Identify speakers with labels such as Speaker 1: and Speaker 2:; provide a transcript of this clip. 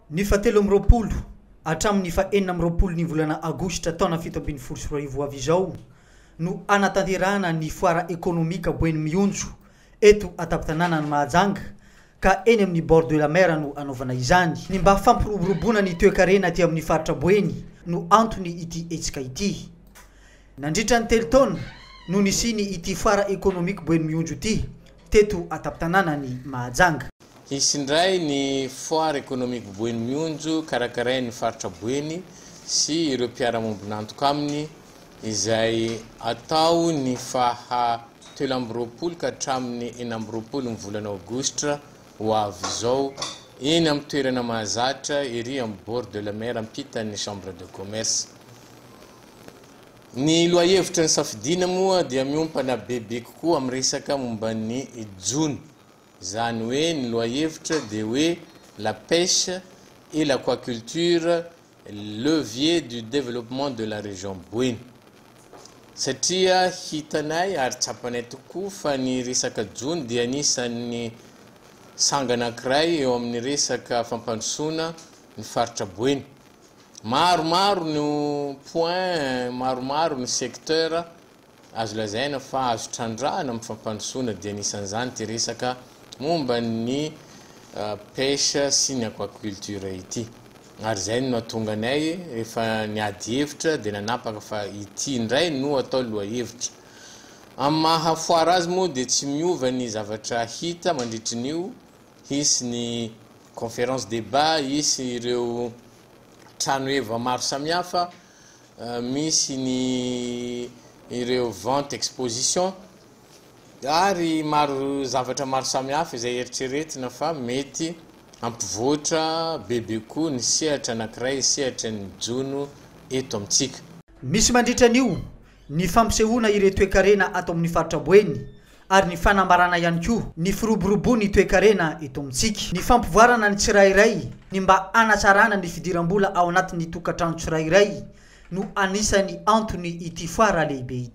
Speaker 1: Ny faha 23 hatramin'ny faha-26 ny volana aogositra taona 2017 ho avy izao no hanatanterahana ny foire économique Boeny Mionjo eto an-tampon-tanànan'i Mahajanga, ka eny amin'ny bord de la mer no hanaovana izany. Ny mba fampiroboroboana ny toekarena aty amin'ny faritra Boeny no antony ity hetsika ity. Nandritra ny 3 taona no nisiany ity foire économique Boeny Mionjo ity teto an-tampon-tanànan'i Mahajanga.
Speaker 2: Hisy indray ny foire économique Boeny Mionjo karakarain'ny faritra Boeny sy ireo mpiara-miombon'antoka aminy, izay atao ny faha 23 ka hatramin'ny 26 ny volana aogositra ho avy izao, eny amin'ny toerana mahazatra ery amin'ny bord de la mer, ampitan'ny chambre de commerce. Ny lohahevitra ny safidiana moa dia miompana bebe kokoa amin'ny resaka momba ny jono, zany hoe ny lohahevitra dia hoe "La pêche et l'aquaculture, levier du développement de la région Boeny", satria hitanay ary tsapanay tokoa fa ny resaka jono dia anisan'ny sanga anankiray eo amin'ny resaka fampandrosoana ny faritra Boeny. Maromaro no point, maromaro ny secteur azo lazaina fa azo trandrahana amin'ny fampandrosoana, dia anisan'izany ty resaka momba ny pêche sy ny aquaculture ity. Ary zay no nahatonga anay, rehefa niady hevitra, dia nanapaka fa ity indray no atao lohahevitra. Amin'ny maha foire azy moa dia tsy miova ny zavatra hita mandritrin'io. Hisy ny conférence débat, hisy ireo trano heva maro samihafa, misy ny ireo vente, exposition ary maro zavatra maro samihafa izay eritreretina fa mety ampivoatra bebe koa ny sehatra anankiray, sehatra ny jono eto amintsika.
Speaker 1: Misy mandritra an'io ny fampisehoana ireo toekarena ato amin'ny faritra Boeny ary ny fanambarana ihany koa ny firoborobo ny toekarena eto amintsika, ny fampivoarana ny tsirairay, ny mba hanatsarana ny fidiram-bola ao anatin'ny tokantrano tsirairay no anisan'ny antony ity foara lehibe ity.